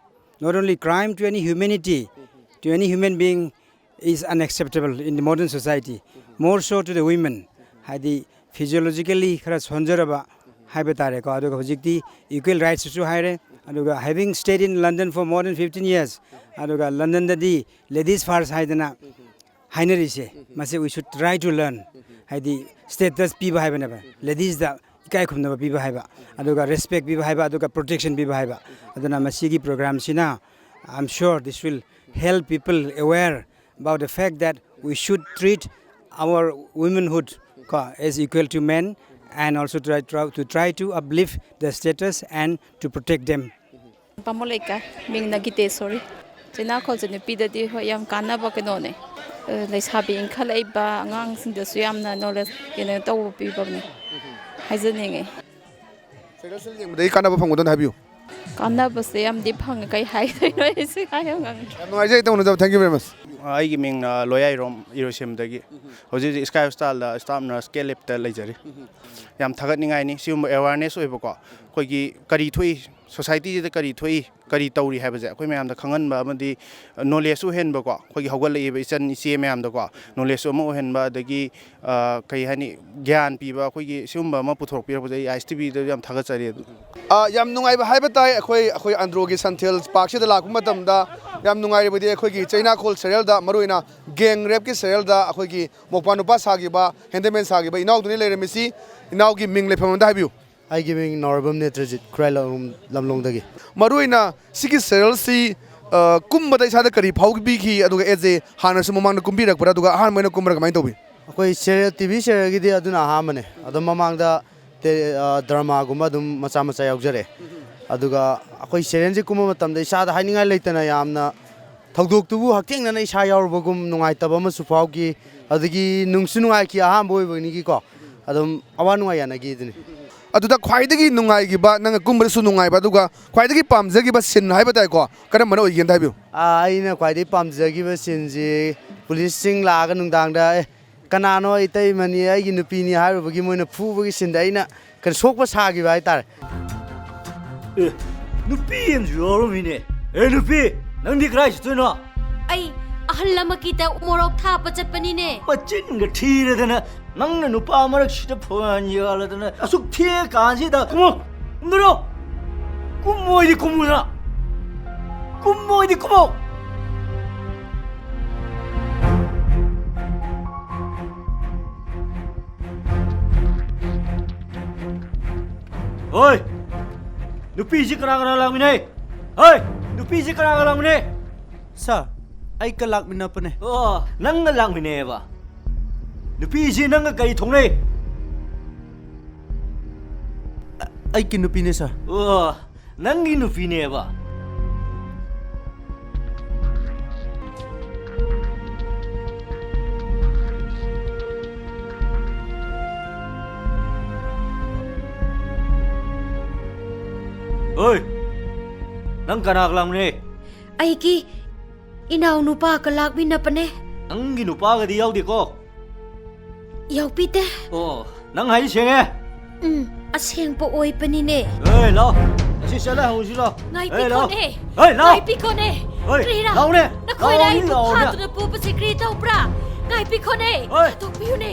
not only crime to any humanity, to any human being is unacceptable in the modern society, more so to the women. ꯍꯥꯏꯗꯤ physiologically ꯈꯔ ꯁꯣꯟꯖꯔꯕ ꯍꯥꯏꯕ ꯇꯥꯔꯦꯀꯣ꯫ ꯑꯗꯨꯒ ꯍꯧꯖꯤꯛꯇꯤ equal rightsꯁꯨ ꯍꯥꯏꯔꯦ꯫ ꯑꯗꯨꯒ having stayed in London for more than fifteen years, ꯑꯗꯨꯒ ꯂꯟꯗꯟꯗꯗꯤ ladies first ꯍꯥꯏꯗꯅ ꯍꯥꯏꯅꯔꯤꯁꯦ, ꯃꯁꯤ we should try to learn. ꯍꯥꯏꯗꯤ status ꯄꯤꯕ ꯍꯥꯏꯕꯅꯦꯕ, ladiesꯇ ꯏꯀꯥꯏ ꯈꯨꯝꯅꯕ ꯄꯤꯕ ꯍꯥꯏꯕ, ꯑꯗꯨꯒ respect ꯄꯤꯕ ꯍꯥꯏꯕ, ꯑꯗꯨꯒ protection ꯄꯤꯕ ꯍꯥꯏꯕ꯫ ꯑꯗꯨꯅ ꯃꯁꯤꯒꯤ ꯄ꯭ꯔꯣꯒ꯭ꯔꯥꯝꯁꯤꯅ, I am sure this will help people aware about the fact that we should treat our womanhood, ꯀꯣ, as equal to men, and also try, try to try to uplift the status and to protect them. ꯕꯥꯃꯣꯟ ꯂꯩꯀꯥꯏ, ꯃꯤꯡꯅ ꯒꯤꯇꯦꯁꯣꯔꯤ꯫ ꯆꯩꯅꯥꯈꯣꯜꯁꯦ ꯅꯨꯄꯤꯗꯗꯤ ꯍꯣꯏ ꯌꯥꯝ ꯀꯥꯟꯅꯕ ꯀꯩꯅꯣꯅꯦ꯫ ꯑ, ꯂꯩꯁꯥꯕꯤ ꯏꯟꯈꯠꯂꯛꯏꯕ ꯑꯉꯥꯡꯁꯤꯡꯗꯁꯨ ꯌꯥꯝꯅ ꯅꯣꯂꯦꯖ ꯀꯩꯅꯣ ꯇꯧꯕ ꯄꯤꯕꯅꯦ ꯍꯥꯏꯖꯅꯤꯡꯉꯤ꯫ ꯁꯦꯔꯦꯜꯁꯤꯗ ꯌꯦꯡꯕꯗꯒꯤ ꯀꯥꯟꯅꯕ ꯐꯪꯕꯗꯣ ꯑꯝꯇ ꯍꯥꯏꯕꯤꯌꯨ꯫ ꯀꯥꯟꯅꯕꯁꯦ ꯌꯥꯝꯗꯤ ꯐꯪꯉꯦ, ꯀꯩ ꯍꯥꯏꯗꯣꯏꯅꯣ ꯑꯩꯁꯦ ꯍꯥꯏꯕ ꯉꯝꯗ꯭ꯔꯦ꯫ ꯌꯥꯝ ꯅꯨꯡꯉꯥꯏꯖꯩ, ꯏꯇꯥꯎ ꯎꯅꯖꯕ꯫ Thank you very much꯫ ꯑꯩꯒꯤ ꯃꯤꯡꯅ ꯂꯣꯌꯥꯏꯔꯣꯝ ꯏꯔꯣꯏꯁꯦꯝꯗꯒꯤ꯫ ꯍꯧꯖꯤꯛ ꯍꯧꯖꯤꯛ ꯁ꯭ꯀꯥꯏ ꯍꯣꯁꯄꯤꯇꯥꯜꯗ ꯁ꯭ꯇꯥꯐ ꯅꯔꯁ ꯀꯦ ꯂꯦꯞꯇ ꯂꯩꯖꯔꯤ꯫ ꯌꯥꯝ ꯊꯥꯒꯠꯅꯤꯡꯉꯥꯏꯅꯤ ꯁꯤꯒꯨꯝꯕ ꯑꯦꯋꯥꯔꯅꯦꯁ ꯑꯣꯏꯕꯀꯣ꯫ ꯑꯩꯈꯣꯏꯒꯤ ꯀꯔꯤ ꯊꯣꯛꯏ, ꯁꯣꯁꯥꯏꯇꯤꯁꯤꯗ ꯀꯔꯤ ꯊꯣꯛꯏ, ꯀꯔꯤ ꯇꯧꯔꯤ ꯍꯥꯏꯕꯁꯦ ꯑꯩꯈꯣꯏ ꯃꯌꯥꯝꯗ ꯈꯪꯍꯟꯕ ꯑꯃꯗꯤ ꯅꯣꯂꯦꯖꯁꯨ ꯑꯣꯏꯍꯟꯕꯀꯣ, ꯑꯩꯈꯣꯏꯒꯤ ꯍꯧꯒꯠꯂꯛꯏꯕ ꯏꯆꯟ ꯏꯆꯦ ꯃꯌꯥꯝꯗꯀꯣ ꯅꯣꯂꯦꯖꯁꯨ ꯑꯃ ꯑꯣꯏꯍꯟꯕ, ꯑꯗꯒꯤ ꯑ, ꯀꯩ ꯍꯥꯏꯅꯤ, ꯒ꯭ꯌꯥꯟ ꯄꯤꯕ ꯑꯩꯈꯣꯏꯒꯤ ꯁꯤꯒꯨꯝꯕ ꯑꯃ ꯄꯨꯊꯣꯔꯛꯄꯤꯔꯛꯄꯁꯦ ꯑꯩ ꯑꯥꯏꯁ ꯇꯤ ꯚꯤꯗ ꯌꯥꯝ ꯊꯥꯒꯠꯆꯔꯤ꯫ ꯑꯗꯨ ꯑ, ꯌꯥꯝ ꯅꯨꯡꯉꯥꯏꯕ ꯍꯥꯏꯕ ꯇꯥꯏ꯫ ꯑꯩꯈꯣꯏ ꯑꯩꯈꯣꯏ ꯑꯟꯗ꯭ꯔꯣꯒꯤ ꯁꯟꯊꯦꯜ ꯄꯥꯔꯛꯁꯤꯗ ꯂꯥꯛꯄ ꯃꯇꯝꯗ ꯌꯥꯝ ꯅꯨꯡꯉꯥꯏꯔꯤꯕꯗꯤ ꯑꯩꯈꯣꯏꯒꯤ ꯆꯩꯅꯥꯈꯣꯜ ꯁꯦꯔꯦꯜꯗ, ꯃꯔꯨꯑꯣꯏꯅ ꯒꯦꯡ ꯔꯦꯞꯀꯤ ꯁꯦꯔꯦꯜꯗ ꯑꯩꯈꯣꯏꯒꯤ ꯃꯧꯄ꯭ꯋꯥ ꯅꯨꯄꯥ ꯁꯥꯈꯤꯕ, ꯍꯦꯟꯗꯃꯦꯟ ꯁꯥꯈꯤꯕ ꯏꯅꯥꯎꯗꯨꯅꯤ ꯂꯩꯔꯝꯃꯤꯁꯤ꯫ ꯏꯅꯥꯎꯒꯤ ꯃꯤꯡ ꯂꯩꯐꯝ ꯑꯝꯇ ꯍꯥꯏꯕꯤꯌꯨ꯫ ꯑꯩꯒꯤ ꯃꯤꯡ ꯅꯥꯎꯔꯩꯕꯝ ꯅꯦꯇ꯭ꯔꯖꯤꯠ, ꯈꯨꯔꯥꯏ ꯂꯝꯂꯣꯡ-, ꯂꯝꯂꯣꯡꯗꯒꯤ꯫ ꯃꯔꯨꯑꯣꯏꯅ ꯁꯤꯒꯤ ꯁꯦꯔꯦꯜꯁꯤ, ꯑ, ꯀꯨꯝꯕꯗ ꯏꯁꯥꯗ ꯀꯔꯤ ꯐꯥꯎꯕꯤꯈꯤ? ꯑꯗꯨꯒ ꯑꯦꯖꯦ ꯍꯥꯟꯅꯁꯨ ꯃꯃꯥꯡꯗ ꯀꯨꯝꯕꯤꯔꯛꯄ꯭ꯔꯥ? ꯑꯗꯨꯒ ꯑꯍꯥꯟꯕ ꯑꯣꯏꯅ ꯀꯨꯝꯕꯗ ꯀꯃꯥꯏꯅ ꯇꯧꯕꯤ? ꯑꯩꯈꯣꯏ ꯁꯦꯔꯦꯜ, ꯇꯤ ꯚꯤ ꯁꯦꯔꯦꯜꯒꯤꯗꯤ ꯑꯗꯨꯅ ꯑꯍꯥꯟꯕꯅꯦ꯫ ꯑꯗꯣ ꯃꯃꯥꯡꯗ ꯇꯦ-, ꯑ, ꯗ꯭ꯔꯃꯥꯒꯨꯝꯕ ꯑꯗꯨꯝ ꯃꯆꯥ ꯃꯆꯥ ꯌꯥꯎꯖꯔꯦ꯫ ꯑꯗꯨꯒ ꯑꯩꯈꯣꯏ ꯁꯦꯔꯦꯜꯁꯤ ꯀꯨꯝꯕ ꯃꯇꯝꯗ ꯏꯁꯥꯗ ꯍꯥꯏꯅꯤꯡꯉꯥꯏ ꯂꯩꯇꯅ ꯌꯥꯝꯅ ꯊꯧꯗꯣꯛꯇꯨꯕꯨ ꯍꯛꯊꯦꯡꯅꯅ ꯏꯁꯥ ꯌꯥꯎꯔꯨꯕꯒꯨꯝ ꯅꯨꯡꯉꯥꯏꯇꯕ ꯑꯃꯁꯨ ꯐꯥꯎꯈꯤ꯫ ꯑꯗꯒꯤ ꯅꯨꯡꯁꯨ ꯅꯨꯡꯉꯥꯏꯈꯤ, ꯑꯍꯥꯟꯕ ꯑꯣꯏꯕꯅꯤꯒꯤꯀꯣ꯫ ꯑꯗꯨꯝ ꯑꯋꯥ ꯅꯨꯡꯉꯥꯏ ꯌꯥꯅꯈꯤ ꯑꯗꯨꯅꯤ꯫ ꯑꯗꯨꯗ ꯈ꯭ꯋꯥꯏꯗꯒꯤ ꯅꯨꯡꯉꯥꯏꯈꯤꯕ, ꯅꯪꯅ ꯀꯨꯝꯕꯗꯁꯨ ꯅꯨꯡꯉꯥꯏꯕ, ꯑꯗꯨꯒ ꯈ꯭ꯋꯥꯏꯗꯒꯤ ꯄꯥꯝꯖꯈꯤꯕ ꯁꯤꯟ ꯍꯥꯏꯕ ꯇꯥꯏꯀꯣ, ꯀꯔꯝꯕꯅ ꯑꯣꯏꯒꯦꯅ ꯍꯥꯏꯕꯤꯌꯨ? ꯑꯥ, ꯑꯩꯅ ꯈ꯭ꯋꯥꯏꯗꯒꯤ ꯄꯥꯝꯖꯈꯤꯕ ꯁꯤꯟꯁꯤ ꯄꯨꯂꯤꯁꯁꯤꯡ ꯂꯥꯛꯑꯒ ꯅꯨꯡꯗꯥꯡꯗ, "ꯑꯦ, ꯀꯅꯥꯅꯣ? ꯏꯇꯩꯃꯅꯤ, ꯑꯩꯒꯤ ꯅꯨꯄꯤꯅꯤ" ꯍꯥꯏꯔꯨꯕꯒꯤ ꯃꯣꯏꯅ ꯐꯨꯕꯒꯤ ꯁꯤꯟꯗ ꯑꯩꯅ ꯀꯩꯅꯣ ꯁꯣꯛꯄ ꯁꯥꯈꯤꯕ ꯍꯥꯏꯇꯥꯔꯦ꯫ ꯑꯦ, ꯅꯨꯄꯤ ꯑꯃꯁꯨ ꯌꯥꯎꯔꯝꯃꯤꯅꯦ꯫ ꯑꯦ, ꯅꯨꯄꯤ, ꯅꯪꯗꯤ ꯀꯗꯥꯏ ꯆꯠꯇꯣꯏꯅꯣ? ꯑꯩ ꯑꯍꯜ ꯑꯃꯒꯤꯗ ꯃꯣꯔꯣꯛ ꯊꯥꯕ ꯆꯠꯄꯅꯤꯅꯦ꯫ ꯃꯆꯤꯟꯒ ꯊꯤꯔꯗꯅ, ꯅꯪꯅ ꯅꯨꯄꯥ ꯃꯔꯛꯁꯤꯗ ꯐꯣꯟ ꯌꯥꯜꯂꯗꯅ, ꯑꯁꯨꯛ ꯊꯦꯡꯉꯀꯥꯟꯁꯤꯗ꯫ ꯀꯨꯝꯃꯣ! ꯀꯨꯝꯗꯔꯣ! ꯀꯨꯝꯃꯣꯏꯗꯤ ꯀꯨꯝꯃꯨꯗꯅ! ꯀꯨꯝꯃꯣꯏꯗꯤ ꯀꯨꯝꯃꯣ! ꯍꯣꯏ! ꯅꯨꯄꯤꯁꯤ ꯀꯅꯥ ꯀꯅꯥ ꯂꯥꯛꯃꯤꯟꯅꯩ? ꯍꯣꯏ! ꯅꯨꯄꯤꯁꯤ ꯀꯅꯥ ꯀꯅꯥ ꯂꯥꯛꯃꯤꯟꯅꯩ? ꯁꯥꯔ, ꯑꯩꯒ ꯂꯥꯛꯃꯤꯟꯅꯕꯅꯦ꯫ ꯑꯣ, ꯅꯪꯒ ꯂꯥꯛꯃꯤꯟꯅꯩꯌꯦꯕ? ꯅꯨꯄꯤꯁꯤ ꯅꯪꯒ ꯀꯔꯤ ꯊꯣꯛꯅꯩ? ꯑ-, ꯑꯩꯒꯤ ꯅꯨꯄꯤꯅꯦ, ꯁꯥꯔ꯫ ꯑꯣ, ꯅꯪꯒꯤ ꯅꯨꯄꯤꯅꯦꯕ? ꯍꯣꯏ! ꯅꯪ ꯀꯅꯥꯒ ꯂꯥꯛꯃꯤꯟꯅꯩ? ꯑꯩꯒꯤ ꯏꯅꯥꯎꯅꯨꯄꯥꯒ ꯂꯥꯛꯃꯤꯟꯅꯕꯅꯦ꯫ ꯅꯪꯒꯤ ꯅꯨꯄꯥꯒꯗꯤ ꯌꯥꯎꯗꯦꯀꯣ? ꯌꯥꯎꯕꯤꯗꯦ꯫ ꯑꯣ, ꯅꯪ ꯍꯥꯏꯁꯦ ꯁꯦꯡꯉꯦ? ꯎꯝ, ꯑꯁꯦꯡꯕ ꯑꯣꯏꯕꯅꯤꯅꯦ꯫ ꯑꯦ, ꯂꯥꯎ꯫ ꯑꯁꯤ ꯆꯠꯂ ꯍꯪꯉꯨꯁꯤꯔꯣ? ꯑꯦ, ꯂꯥꯛꯑꯣ꯫ ꯉꯥꯏꯕꯤꯈꯣꯅꯦ꯫ ꯑꯦ, ꯂꯥꯛꯑꯣ꯫ ꯉꯥꯏꯕꯤꯈꯣꯅꯦ꯫ ꯍꯣꯏ, ꯀꯔꯤꯔꯥ? ꯂꯥꯛꯑꯣꯅꯦ꯫ ꯅꯈꯣꯏꯅ ꯂꯥꯛꯑꯣꯅꯦ, ꯑꯩꯕꯨ ꯂꯥꯛꯑꯣꯅꯦ꯫ ꯐꯥꯗꯨꯅ ꯄꯨꯕꯁꯤ ꯀꯔꯤ ꯇꯧꯕ꯭ꯔꯥ? ꯉꯥꯏꯕꯤꯈꯣꯅꯦ꯫ ꯍꯣꯏ꯫ ꯊꯥꯗꯣꯛꯄꯤꯌꯨꯅꯦ꯫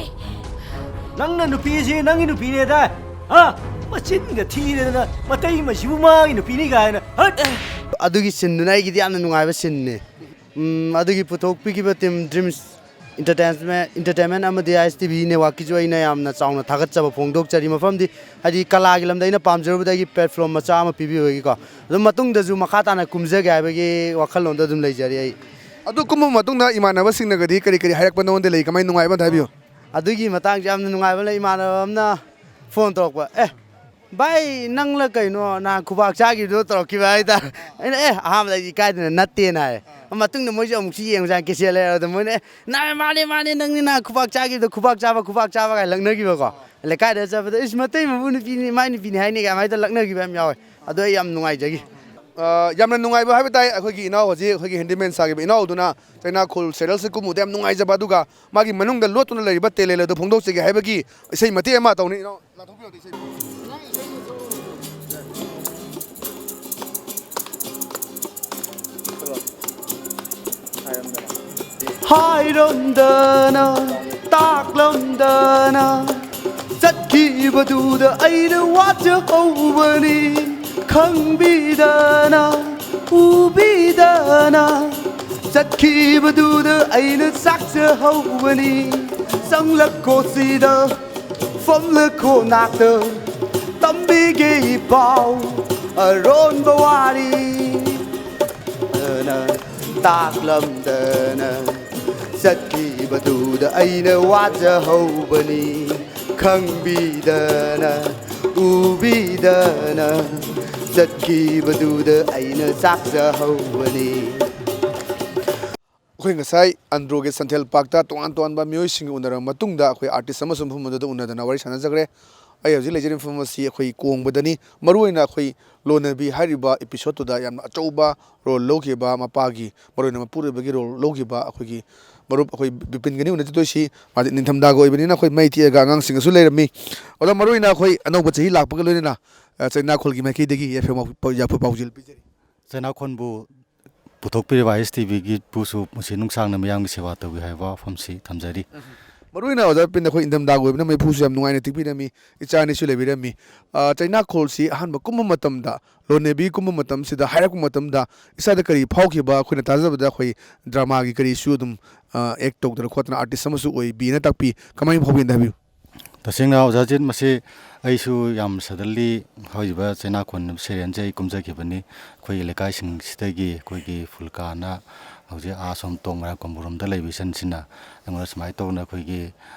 ꯅꯪꯅ ꯅꯨꯄꯤꯁꯤ ꯅꯪꯒꯤ ꯅꯨꯄꯤꯅꯦꯗꯥꯏ? ꯍꯥ? ꯃꯆꯤꯟꯒ ꯊꯤꯔꯦꯗꯅ ꯃꯇꯩ ꯃꯁꯤꯕꯨ ꯃꯥꯒꯤ ꯅꯨꯄꯤꯅꯤ ꯀꯥꯏꯅ꯫ ꯍꯠ! ꯑꯗꯨꯒꯤ ꯁꯤꯟꯗꯨꯅ ꯑꯩꯒꯤꯗꯤ ꯌꯥꯝꯅ ꯅꯨꯡꯉꯥꯏꯕ ꯁꯤꯟꯅꯤ꯫ ꯎꯝ, ꯑꯗꯨꯒꯤ ꯄꯨꯊꯣꯛꯄꯤꯈꯤꯕ ꯇꯤꯝ ꯗ꯭ꯔꯤꯝꯁ ꯏꯟꯇꯔꯇꯦꯟꯃꯦꯟ, ꯏꯟꯇꯔꯇꯦꯟꯃꯦꯟ ꯑꯃꯗꯤ ꯑꯥꯏ ꯑꯦꯁ ꯇꯤ ꯚꯤ ꯅꯦꯠꯋꯥꯛꯀꯤꯁꯨ ꯑꯩꯅ ꯌꯥꯝꯅ ꯆꯥꯎꯅ ꯊꯥꯒꯠꯆꯕ ꯐꯣꯡꯗꯣꯛꯆꯔꯤ꯫ ꯃꯐꯝꯗꯤ ꯍꯥꯏꯗꯤ ꯀꯂꯥꯒꯤ ꯂꯝꯗ ꯑꯩꯅ ꯄꯥꯝꯖꯔꯨꯕꯗ ꯑꯩꯒꯤ ꯄ꯭ꯂꯦꯠꯐꯣꯝ ꯃꯆꯥ ꯑꯃ ꯄꯤꯕꯤꯕꯒꯤꯀꯣ꯫ ꯑꯗꯨꯝ ꯃꯇꯨꯡꯗꯁꯨ ꯃꯈꯥ ꯇꯥꯅ ꯀꯨꯝꯖꯒꯦ ꯍꯥꯏꯕꯒꯤ ꯋꯥꯈꯜꯂꯣꯟꯗ ꯑꯗꯨꯝ ꯂꯩꯖꯔꯤ ꯑꯩ꯫ ꯑꯗꯨ ꯀꯨꯝꯕ ꯃꯇꯨꯡꯗ ꯏꯃꯥꯟꯅꯕꯁꯤꯡꯅꯒꯗꯤ ꯀꯔꯤ ꯀꯔꯤ ꯍꯥꯏꯔꯛꯄ ꯅꯉꯣꯟꯗ ꯂꯩ? ꯀꯃꯥꯏꯅ ꯅꯨꯡꯉꯥꯏꯕ ꯑꯝꯇ ꯍꯥꯏꯕꯤꯌꯨ꯫ ꯑꯗꯨꯒꯤ ꯃꯇꯥꯡꯁꯦ ꯌꯥꯝꯅ ꯅꯨꯡꯉꯥꯏꯕ ꯂꯩ꯫ ꯏꯃꯥꯟꯅꯕ ꯑꯃꯅ ꯐꯣꯟ ꯇꯧꯔꯛꯄ, "ꯑꯦ, ꯚꯥꯏ, ꯅꯪꯂ ꯀꯩꯅꯣ ꯅꯍꯥꯟ ꯈꯨꯕꯥꯛ ꯆꯥꯈꯤꯕꯗꯣ?" ꯇꯧꯔꯛꯈꯤꯕ ꯍꯥꯏꯇꯥꯔꯦ꯫ ꯑꯩꯅ, "ꯑꯦ, ꯑꯍꯥꯟꯕꯗ ꯑꯩꯗꯤ ꯏꯀꯥꯏꯗꯅ ꯅꯠꯇꯦꯅ" ꯍꯥꯏ꯫ ꯃꯇꯨꯡꯗ ꯃꯣꯏꯁꯨ ꯑꯃꯨꯛꯁꯨ ꯌꯦꯡꯕꯖꯥꯠꯅꯤ ꯀꯦꯁꯦꯠ ꯂꯩꯔꯛꯑꯗ ꯃꯣꯏꯅ, "ꯑꯦ, ꯅꯥ, ꯃꯥꯅꯦ, ꯃꯥꯅꯦ, ꯅꯪꯅꯤ ꯅꯍꯥꯟ ꯈꯨꯕꯥꯛ ꯆꯥꯈꯤꯕꯗꯣ, ꯈꯨꯕꯥꯛ ꯆꯥꯕ, ꯈꯨꯕꯥꯛ ꯆꯥꯕ" ꯀꯥꯏꯅ ꯂꯛꯅꯈꯤꯕꯀꯣ꯫ ꯂꯩꯀꯥꯏꯗ ꯆꯠꯄꯗ, "ꯏꯁ, ꯃꯇꯩ ꯃꯕꯨ ꯅꯨꯄꯤꯅꯤ, ꯃꯥꯏ ꯅꯨꯄꯤꯅꯤ ꯍꯥꯏꯅꯤ" ꯀꯥꯏ ꯑꯗꯨꯃꯥꯏꯅ ꯂꯛꯅꯈꯤꯕ ꯌꯥꯝ ꯌꯥꯎꯋꯦ꯫ ꯑꯗꯣ ꯑꯩ ꯌꯥꯝ ꯅꯨꯡꯉꯥꯏꯖꯈꯤ꯫ ꯑ, ꯌꯥꯝꯅ ꯅꯨꯡꯉꯥꯏꯕ ꯍꯥꯏꯕ ꯇꯥꯏ꯫ ꯑꯩꯈꯣꯏꯒꯤ ꯏꯅꯥꯎ ꯍꯧꯖꯤꯛ ꯑꯩꯈꯣꯏꯒꯤ ꯍꯦꯟꯗꯤꯃꯦꯟ ꯁꯥꯈꯤꯕ ꯏꯅꯥꯎꯗꯨꯅ ꯆꯩꯅꯥꯈꯣꯜ ꯁꯦꯔꯦꯜꯁꯤ ꯀꯨꯝꯃꯨꯗ ꯌꯥꯝ ꯅꯨꯡꯉꯥꯏꯖꯕ, ꯑꯗꯨꯒ ꯃꯥꯒꯤ ꯃꯅꯨꯡꯗ ꯂꯣꯠꯇꯨꯅ ꯂꯩꯔꯤꯕ ꯇꯦꯂꯦꯟ ꯑꯗꯨ ꯐꯣꯡꯗꯣꯛꯆꯒꯦ ꯍꯥꯏꯕꯒꯤ ꯏꯁꯩ ꯃꯇꯦꯛ ꯑꯃ ꯇꯧꯅꯤ꯫ ꯏꯅꯥꯎ, ꯂꯥꯊꯣꯛꯄꯤꯔꯣ ꯏꯁꯩꯗꯣ꯫ ꯍꯥꯏꯔꯝꯗꯅ, ꯇꯥꯛꯂꯝꯗꯅ ꯆꯠꯈꯤꯕꯗꯨꯗ ꯑꯩꯅ ꯋꯥꯖꯍꯧꯕꯅꯤ꯫ ꯈꯪꯕꯤꯗꯅ, ꯎꯕꯤꯗꯅ ꯆꯠꯈꯤꯕꯗꯨꯗ ꯑꯩꯅ ꯆꯥꯛꯆꯍꯧꯕꯅꯤ꯫ ꯆꯪꯂꯛꯀꯣ ꯁꯤꯗ, ꯐꯝꯂꯛꯈꯣ ꯅꯥꯛꯇ, ꯇꯝꯕꯤꯒꯦ ꯏꯄꯥꯎ ꯑꯔꯣꯟꯕ ꯋꯥꯔꯤ꯫ ꯅ ꯇꯥꯛꯂꯝꯗꯅ ꯆꯠꯈꯤꯕꯗꯨꯗ ꯑꯩꯅ ꯋꯥꯖꯍꯧꯕꯅꯤ꯫ ꯈꯪꯕꯤꯗꯅ, ꯎꯕꯤꯗꯅ ꯆꯠꯈꯤꯕꯗꯨꯗ ꯑꯩꯅ ꯆꯥꯛꯆꯍꯧꯕꯅꯤ꯫ ꯑꯩꯈꯣꯏ ꯉꯁꯥꯏ ꯑꯟꯗ꯭ꯔꯣꯒꯤ ꯁꯟꯊꯦꯜ ꯄꯥꯔꯛꯇ ꯇꯣꯉꯥꯟ ꯇꯣꯉꯥꯟꯕ ꯃꯤꯑꯣꯏꯁꯤꯡꯒ ꯎꯅꯔꯕ ꯃꯇꯨꯡꯗ ꯑꯩꯈꯣꯏ ꯑꯥꯔꯇꯤꯁ ꯑꯃꯁꯨ ꯃꯐꯝ ꯑꯗꯨꯗ ꯎꯅꯗꯅ ꯋꯥꯔꯤ ꯁꯥꯟꯅꯖꯈ꯭ꯔꯦ꯫ ꯑꯩ ꯍꯧꯖꯤꯛ ꯂꯩꯖꯔꯤꯕ ꯃꯐꯝ ꯑꯁꯤ ꯑꯩꯈꯣꯏ ꯀꯣꯡꯕꯗꯅꯤ꯫ ꯃꯔꯨꯑꯣꯏꯅ ꯑꯩꯈꯣꯏ ꯂꯣꯟꯅꯕꯤ ꯍꯥꯏꯔꯤꯕ episode ꯇꯨꯗ ꯌꯥꯝꯅ ꯑꯆꯧꯕ role ꯂꯧꯈꯤꯕ, ꯃꯄꯥꯒꯤ, ꯃꯔꯨꯑꯣꯏꯅ ꯃꯄꯨꯔꯣꯏꯕꯒꯤ role ꯂꯧꯈꯤꯕ ꯑꯩꯈꯣꯏꯒꯤ ꯃꯔꯨꯞ ꯑꯩꯈꯣꯏ ꯕꯤꯄꯤꯟꯒꯅꯤ ꯎꯅꯖꯗꯣꯏꯁꯤ꯫ ꯃꯥꯗꯤ ꯅꯤꯡꯊꯝꯊꯥꯒ ꯑꯣꯏꯕꯅꯤꯅ ꯑꯩꯈꯣꯏ ꯃꯩ ꯊꯦꯛꯑꯒ ꯑꯉꯥꯡꯁꯤꯡꯒꯁꯨ ꯂꯩꯔꯝꯃꯤ꯫ ꯑꯣꯖꯥ, ꯃꯔꯨꯑꯣꯏꯅ ꯑꯩꯈꯣꯏ ꯑꯅꯧꯕ ꯆꯍꯤ ꯂꯥꯛꯄꯒ ꯂꯣꯏꯅꯅ, ꯑ, ꯆꯩꯅꯥꯈꯣꯜꯒꯤ ꯃꯥꯏꯀꯩꯗꯒꯤ ꯌꯥꯏꯐ ꯄꯥꯎ-, ꯌꯥꯏꯐ ꯄꯥꯎꯖꯦꯜ ꯄꯤꯖꯔꯤ꯫ ꯆꯩꯅꯥꯈꯣꯟꯕꯨ ꯄꯨꯊꯣꯛꯄꯤꯔꯤꯕ ISTVꯒꯤ ꯄꯨꯁꯨ ꯄꯨꯟꯁꯤ ꯅꯨꯡꯁꯥꯡꯅ ꯃꯤꯌꯥꯝꯒꯤ ꯁꯦꯕꯥ ꯇꯧꯕꯤ ꯍꯥꯏꯕ ꯋꯥꯐꯝꯁꯤ ꯊꯝꯖꯔꯤ꯫ ꯃꯔꯨꯑꯣꯏꯅ ꯑꯣꯖꯥ ꯕꯤꯄꯤꯟ, ꯑꯩꯈꯣꯏ ꯏꯪꯊꯝꯊꯥꯒ ꯑꯣꯏꯕꯅ ꯃꯩꯐꯨꯁꯨ ꯌꯥꯝ ꯅꯨꯡꯉꯥꯏꯅ ꯇꯤꯛꯄꯤꯔꯝꯃꯤ, ꯏꯆꯥ ꯑꯅꯤꯁꯨ ꯂꯩꯕꯤꯔꯝꯃꯤ꯫ ꯑ, ꯆꯩꯅꯥꯈꯣꯜꯁꯤ ꯑꯍꯥꯟꯕ ꯀꯨꯝꯕ ꯃꯇꯝꯗ, ꯂꯣꯟꯅꯕꯤ ꯀꯨꯝꯕ ꯃꯇꯝꯁꯤꯗ ꯍꯥꯏꯔꯛꯄ ꯃꯇꯝꯗ ꯏꯁꯥꯗ ꯀꯔꯤ ꯐꯥꯎꯈꯤꯕ? ꯑꯩꯈꯣꯏꯅ ꯇꯥꯖꯕꯗ ꯑꯩꯈꯣꯏ dramaꯒꯤ ꯀꯔꯤꯁꯨ ꯑꯗꯨꯝ, ꯑ, act ꯇꯧꯗꯅ ꯈꯣꯠꯇꯅ artist ꯑꯃꯁꯨ ꯑꯣꯏꯕꯤꯅ ꯇꯥꯛꯄꯤ꯫ ꯀꯃꯥꯏꯅ ꯐꯥꯎꯕꯤ, ꯑꯝꯇ ꯍꯥꯏꯕꯤꯌꯨ꯫ ꯇꯁꯦꯡꯅ ꯑꯣꯖꯥ ꯖꯤꯠ, ꯃꯁꯤ ꯑꯩꯁꯨ ꯌꯥꯝ suddenly ꯍꯧꯖꯤꯛ ꯆꯩꯅꯥꯈꯣꯟ serialꯁꯦ ꯑꯩ ꯀꯨꯝꯖꯈꯤꯕꯅꯤ꯫ ꯑꯩꯈꯣꯏꯒꯤ ꯂꯩꯀꯥꯏꯁꯤꯡꯁꯤꯗꯒꯤ ꯑꯩꯈꯣꯏꯒꯤ ꯐꯨꯜꯀꯥꯅ ꯍꯧꯖꯤꯛ ꯑꯥ ꯁꯣꯝ ꯇꯣꯡ ꯃꯔꯥꯡ ꯀꯣꯝꯕꯨꯔꯣꯝꯗ ꯂꯩꯕ ꯏꯆꯟꯁꯤꯅ ꯑꯩꯉꯣꯟꯗ ꯁꯨꯃꯥꯏꯅ ꯇꯧꯅ ꯑꯩꯈꯣꯏꯒꯤ,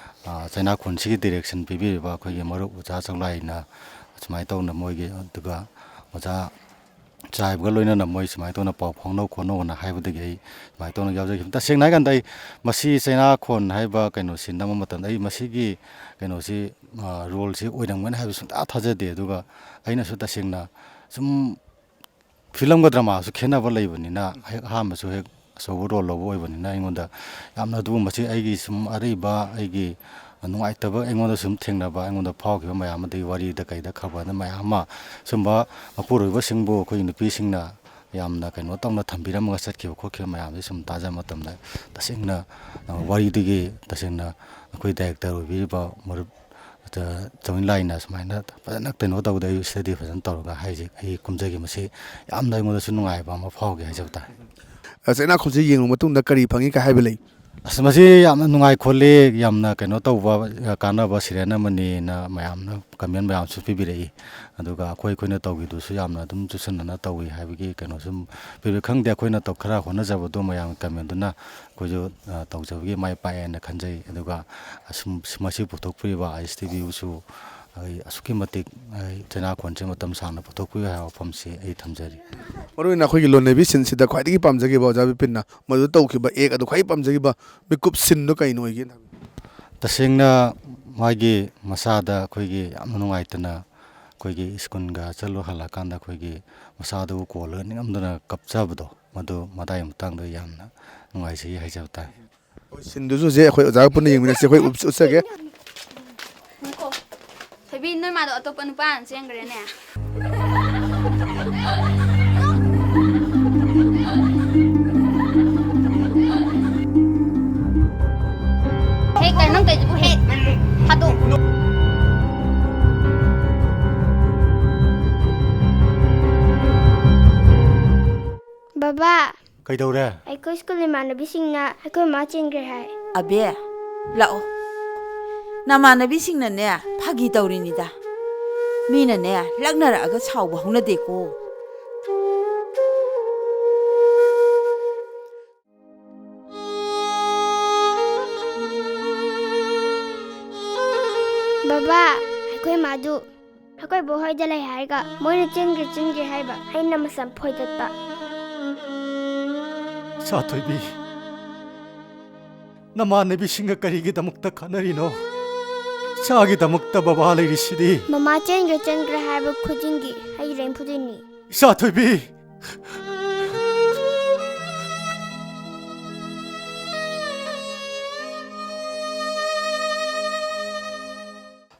ꯑ, ꯆꯩꯅꯥꯈꯣꯟꯁꯤꯒꯤ direction ꯄꯤꯕꯤꯔꯤꯕ ꯑꯩꯈꯣꯏꯒꯤ ꯃꯔꯨꯞ ꯑꯣꯖꯥ ꯆꯧꯂꯥꯏꯅ ꯁꯨꯃꯥꯏꯅ ꯇꯧꯅ ꯃꯣꯏꯒꯤ, ꯑꯗꯨꯒ ꯑꯣꯖꯥ ꯆꯥꯏꯕꯒ ꯂꯣꯏꯅꯅ ꯃꯣꯏ ꯁꯨꯃꯥꯏꯅ ꯇꯧꯅ ꯄꯥꯎ ꯐꯥꯎꯅꯧ ꯈꯣꯠꯅꯧꯅ ꯍꯥꯏꯕꯗꯒꯤ ꯑꯩ ꯁꯨꯃꯥꯏꯅ ꯇꯧꯅ ꯌꯥꯎꯖꯈꯤꯕꯅꯤ꯫ ꯇꯁꯦꯡꯅ ꯍꯥꯏꯀꯥꯟꯗ ꯑꯩ ꯃꯁꯤ ꯆꯩꯅꯥꯈꯣꯟ ꯍꯥꯏꯕ ꯀꯩꯅꯣꯁꯤ ꯅꯝꯕ ꯃꯇꯝꯗ ꯑꯩ ꯃꯁꯤꯒꯤ ꯀꯩꯅꯣꯁꯤ, ꯑ, roleꯁꯤ ꯑꯣꯏꯔꯝꯒꯅꯤ ꯍꯥꯏꯕ ꯁꯨꯡꯊꯥ ꯊꯥꯖꯗꯦ꯫ ꯑꯗꯨꯒ ꯑꯩꯅꯁꯨ ꯇꯁꯦꯡꯅ ꯁꯨꯝ filmꯒ dramaꯁꯨ ꯈꯦꯠꯅꯕ ꯂꯩꯕꯅꯤꯅ, ꯍꯦꯛ ꯑꯍꯥꯟꯕꯁꯨ ꯍꯦꯛ ꯑꯆꯧꯕ role ꯂꯧꯕ ꯑꯣꯏꯕꯅꯤꯅ ꯑꯩꯉꯣꯟꯗ ꯌꯥꯝꯅ ꯑꯗꯨꯒꯨꯝꯕꯁꯤ ꯑꯩꯒꯤ ꯁꯨꯝ ꯑꯔꯤꯕ ꯑꯩꯒꯤ ꯅꯨꯡꯉꯥꯏꯇꯕ ꯑꯩꯉꯣꯟꯗ ꯁꯨꯝ ꯊꯦꯡꯅꯕ, ꯑꯩꯉꯣꯟꯗ ꯐꯥꯎꯈꯤꯕ ꯃꯌꯥꯝ, ꯑꯗꯒꯤ ꯋꯥꯔꯤꯗ ꯀꯩꯗ ꯈꯕꯔꯗ ꯃꯌꯥꯝ ꯑꯃ ꯁꯨꯝꯕ ꯃꯄꯨꯔꯣꯏꯕꯁꯤꯡꯕꯨ ꯑꯩꯈꯣꯏꯒꯤ ꯅꯨꯄꯤꯁꯤꯡꯅ ꯌꯥꯝꯅ ꯀꯩꯅꯣ ꯇꯧꯅ ꯊꯝꯕꯤꯔꯝꯃꯒ ꯆꯠꯈꯤꯕ ꯈꯣꯠꯈꯤꯕ ꯃꯌꯥꯝꯁꯦ ꯁꯨꯝ ꯇꯥꯖꯕ ꯃꯇꯝꯗ ꯇꯁꯦꯡꯅ, ꯑ, ꯋꯥꯔꯤꯗꯨꯒꯤ ꯇꯁꯦꯡꯅ ꯑꯩꯈꯣꯏ director ꯑꯣꯏꯕꯤꯔꯤꯕ ꯃꯔꯨꯞ ꯆꯧꯏꯟ ꯂꯥꯏꯅ ꯁꯨꯃꯥꯏꯅ ꯐꯖꯅ ꯀꯩꯅꯣ ꯇꯧꯕꯗ ꯑꯩ study ꯐꯖꯅ ꯇꯧꯔꯒ ꯍꯥꯏꯁꯦ ꯑꯩ ꯀꯨꯝꯖꯈꯤ꯫ ꯃꯁꯤ ꯌꯥꯝꯅ ꯑꯩꯉꯣꯟꯗꯁꯨ ꯅꯨꯡꯉꯥꯏꯕ ꯑꯃ ꯐꯥꯎꯈꯤ ꯍꯥꯏꯖꯕ ꯇꯥꯔꯦ꯫ ꯑ, ꯆꯩꯅꯥꯈꯣꯟꯁꯤ ꯌꯦꯡꯂꯕ ꯃꯇꯨꯡꯗ ꯀꯔꯤ ꯐꯪꯉꯤ ꯀꯥꯏ ꯍꯥꯏꯕ ꯂꯩ? ꯑꯁ, ꯃꯁꯤ ꯌꯥꯝꯅ ꯅꯨꯡꯉꯥꯏ ꯈꯣꯠꯂꯤ, ꯌꯥꯝꯅ ꯀꯩꯅꯣ ꯇꯧꯕ, ꯀꯥꯟꯅꯕ serial ꯑꯃꯅꯤꯅ ꯃꯌꯥꯝꯅ comment ꯃꯌꯥꯝꯁꯨ ꯄꯤꯕꯤꯔꯛꯏ꯫ ꯑꯗꯨꯒ ꯑꯩꯈꯣꯏ, ꯑꯩꯈꯣꯏꯅ ꯇꯧꯈꯤꯕꯗꯨꯁꯨ ꯌꯥꯝꯅ ꯑꯗꯨꯝ ꯆꯨꯁꯟꯅꯅ ꯇꯧꯏ ꯍꯥꯏꯕꯒꯤ ꯀꯩꯅꯣꯁꯨ ꯄꯤꯕꯤꯔꯛꯏ꯫ ꯈꯪꯗꯦ, ꯑꯩꯈꯣꯏꯅ ꯇꯧ-, ꯈꯔ ꯍꯣꯠꯅꯖꯕꯗꯣ ꯃꯌꯥꯝꯒꯤ commentꯗꯨꯅ ꯑꯩꯈꯣꯏꯁꯨ, ꯑ, ꯇꯧꯖꯕꯒꯤ ꯃꯥꯏ ꯄꯥꯛꯑꯦꯅ ꯈꯟꯖꯩ꯫ ꯑꯗꯨꯒ ꯑꯁꯨꯝ, ꯃꯁꯤ ꯄꯨꯊꯣꯛꯄꯤꯔꯤꯕ ISTVꯕꯨꯁꯨ ꯑꯩ ꯑꯁꯨꯛꯀꯤ ꯃꯇꯤꯛ ꯑꯩ ꯆꯩꯅꯥꯈꯣꯟꯁꯦ ꯃꯇꯝ ꯁꯥꯡꯅ ꯄꯨꯊꯣꯛꯄꯤꯌꯨ ꯍꯥꯏꯕ ꯋꯥꯐꯝꯁꯤ ꯑꯩ ꯊꯝꯖꯔꯤ꯫ ꯃꯔꯨꯑꯣꯏꯅ ꯑꯩꯈꯣꯏꯒꯤ ꯂꯣꯟꯅꯕꯤ sceneꯁꯤꯗ ꯈ꯭ꯋꯥꯏꯗꯒꯤ ꯄꯥꯝꯖꯈꯤꯕ ꯑꯣꯖꯥ ꯕꯤꯄꯤꯟꯅ ꯃꯗꯨꯗ ꯇꯧꯈꯤꯕ act ꯑꯗꯨ ꯈ꯭ꯋꯥꯏ ꯄꯥꯝꯖꯈꯤꯕ ꯃꯤꯀꯨꯞ sceneꯗꯨ ꯀꯩꯅꯣ ꯑꯣꯏꯒꯦ? ꯇꯁꯦꯡꯅ ꯃꯥꯒꯤ ꯃꯁꯥꯗ ꯑꯩꯈꯣꯏꯒꯤ ꯌꯥꯝꯅ ꯅꯨꯡꯉꯥꯏꯇꯅ ꯑꯩꯈꯣꯏꯒꯤ ꯁ꯭ꯀꯨꯜꯒ ꯆꯠꯂꯨ ꯍꯜꯂꯛꯑꯀꯥꯟꯗ ꯑꯩꯈꯣꯏꯒꯤ ꯃꯁꯥꯗꯨꯕꯨ ꯀꯣꯜꯂꯒ ꯅꯤꯡꯉꯝꯗꯅ ꯀꯞꯆꯕꯗꯣ, ꯃꯗꯨ ꯃꯇꯥꯡꯗ ꯌꯥꯝꯅ ꯅꯨꯡꯉꯥꯏꯖꯩ ꯍꯥꯏꯖꯕ ꯇꯥꯔꯦ꯫ ꯍꯣꯏ, ꯁꯤꯟꯗꯨꯁꯨ ꯍꯧꯖꯤꯛ ꯑꯩꯈꯣꯏ ꯑꯣꯖꯥꯒ ꯄꯨꯟꯅ ꯌꯦꯡꯃꯤꯟꯅꯁꯤ, ꯑꯩꯈꯣꯏ ꯎꯠ-, ꯎꯠꯆꯒꯦ꯫ ꯉꯥꯏꯈꯣ꯫ ꯊꯣꯏꯕꯤ, ꯅꯣꯏ ꯃꯥꯗꯣ ꯑꯇꯣꯞꯄ ꯅꯨꯄꯥ ꯑꯃ ꯆꯦꯟꯈ꯭ꯔꯦꯅꯦ꯫ ꯍꯦ, ꯀꯩꯅꯣ ꯅꯪ ꯇꯧꯔꯤꯗꯨꯕꯨ? ꯍꯦ, ꯊꯥꯗꯣꯛ꯫ ꯕꯕꯥ, ꯀꯩꯗꯧꯔꯦ? ꯑꯩꯈꯣꯏ ꯁ꯭ꯀꯨꯜ ꯏꯃꯥꯟꯅꯕꯤꯁꯤꯡꯅ ꯑꯩꯈꯣꯏ ꯃꯥ ꯆꯦꯟꯈ꯭ꯔꯦ ꯍꯥꯏ꯫ ꯑꯕꯦ, ꯂꯥꯛꯑꯣ꯫ ꯅꯃꯥꯟꯅꯕꯤꯁꯤꯡꯅꯅꯦ, ꯐꯥꯒꯤ ꯇꯧꯔꯤꯅꯤꯗ꯫ ꯃꯤꯅꯅꯦ, ꯂꯛꯅꯔꯛꯑꯒ ꯁꯥꯎꯕ ꯍꯧꯅꯗꯦꯀꯣ꯫ ꯕꯕꯥ, ꯑꯩꯈꯣꯏ ꯃꯥꯗꯨ ꯑꯩꯈꯣꯏ ꯕꯣꯛ ꯍꯣꯏꯗ ꯂꯩ ꯍꯥꯏꯔꯒ ꯃꯣꯏꯅ ꯆꯦꯟꯈ꯭ꯔꯦ, ꯆꯦꯟꯈ꯭ꯔꯦ ꯍꯥꯏꯕ꯫ ꯑꯩꯅ ꯃꯆꯝ ꯐꯣꯏꯗꯠꯄ꯫ ꯏꯆꯥꯊꯣꯏꯕꯤ, ꯅꯃꯥꯟꯅꯕꯤꯁꯤꯡꯒ ꯀꯔꯤꯒꯤꯗꯃꯛꯇ ꯈꯠꯅꯔꯤꯅꯣ? ꯏꯆꯥꯒꯤꯗꯃꯛꯇ ꯕꯕꯥ ꯂꯩꯔꯤꯁꯤꯗꯤ꯫ ꯃꯃꯥ ꯆꯦꯟꯈ꯭ꯔꯦ, ꯆꯦꯟꯈ꯭ꯔꯦ ꯍꯥꯏꯕ ꯈꯨꯗꯤꯡꯒꯤ ꯑꯩ ꯂꯦꯡ ꯐꯨꯗꯣꯏꯅꯤ꯫ ꯏꯆꯥꯊꯣꯏꯕꯤ!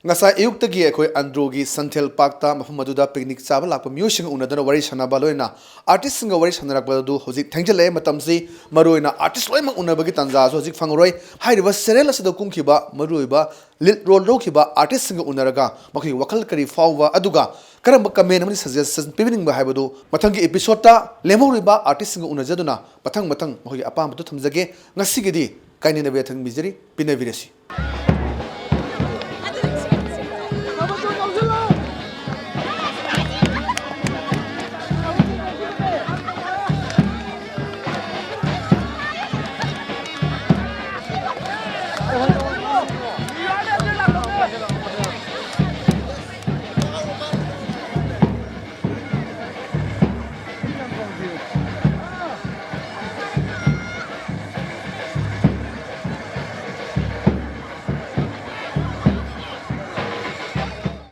ꯉꯁꯥꯏ ꯑꯌꯨꯛꯇꯒꯤ ꯑꯩꯈꯣꯏ ꯑꯟꯗ꯭ꯔꯣꯒꯤ ꯁꯟꯊꯦꯜ ꯄꯥꯔꯛꯇ, ꯃꯐꯝ ꯑꯗꯨꯗ ꯄꯤꯛꯅꯤꯛ ꯆꯥꯕ ꯂꯥꯛꯄ ꯃꯤꯑꯣꯏꯁꯤꯡꯒ ꯎꯅꯗꯨꯅ ꯋꯥꯔꯤ ꯁꯥꯟꯅꯕ, ꯂꯣꯏꯅꯅ ꯑꯥꯔꯇꯤꯁꯁꯤꯡꯒ ꯋꯥꯔꯤ ꯁꯥꯟꯅꯔꯛꯄ ꯑꯗꯨ ꯍꯧꯖꯤꯛ ꯊꯦꯡꯖꯤꯜꯂꯛꯑꯦ꯫ ꯃꯇꯝꯁꯤ ꯃꯔꯨꯑꯣꯏꯅ ꯑꯥꯔꯇꯤꯁ ꯂꯣꯏꯅꯃꯛ ꯎꯅꯕꯒꯤ ꯇꯥꯟꯖꯥꯁꯨ ꯍꯧꯖꯤꯛ ꯐꯪꯉꯔꯣꯏ꯫ ꯍꯥꯏꯔꯤꯕ ꯁꯦꯔꯦꯜ ꯑꯁꯤꯗ ꯀꯨꯝꯈꯤꯕ ꯃꯔꯨꯑꯣꯏꯕ ꯂꯤꯗ ꯔꯣꯜ ꯂꯧꯈꯤꯕ ꯑꯥꯔꯇꯤꯁꯁꯤꯡꯒ ꯎꯅꯔꯒ ꯃꯈꯣꯏꯒꯤ ꯋꯥꯈꯜ ꯀꯔꯤ ꯐꯥꯎꯕ, ꯑꯗꯨꯒ ꯀꯔꯝꯕ ꯀꯃꯦꯟ ꯑꯃꯗꯤ ꯁꯖꯦꯁꯟ ꯄꯤꯕꯤꯅꯤꯡꯕ ꯍꯥꯏꯕꯗꯨ ꯃꯊꯪꯒꯤ ꯑꯦꯄꯤꯁꯣꯗꯇ ꯂꯦꯝꯍꯧꯔꯤꯕ ꯑꯥꯔꯇꯤꯁꯁꯤꯡꯒ ꯎꯅꯖꯗꯨꯅ ꯃꯊꯪ ꯃꯊꯪ ꯃꯈꯣꯏꯒꯤ ꯑꯄꯥꯝꯕꯗꯨ ꯊꯝꯖꯒꯦ꯫ ꯉꯁꯤꯒꯤꯗꯤ ꯀꯥꯏꯅꯅꯕ ꯌꯥꯊꯪ ꯅꯤꯖꯔꯤ, ꯄꯤꯅꯕꯤꯔꯁꯤ꯫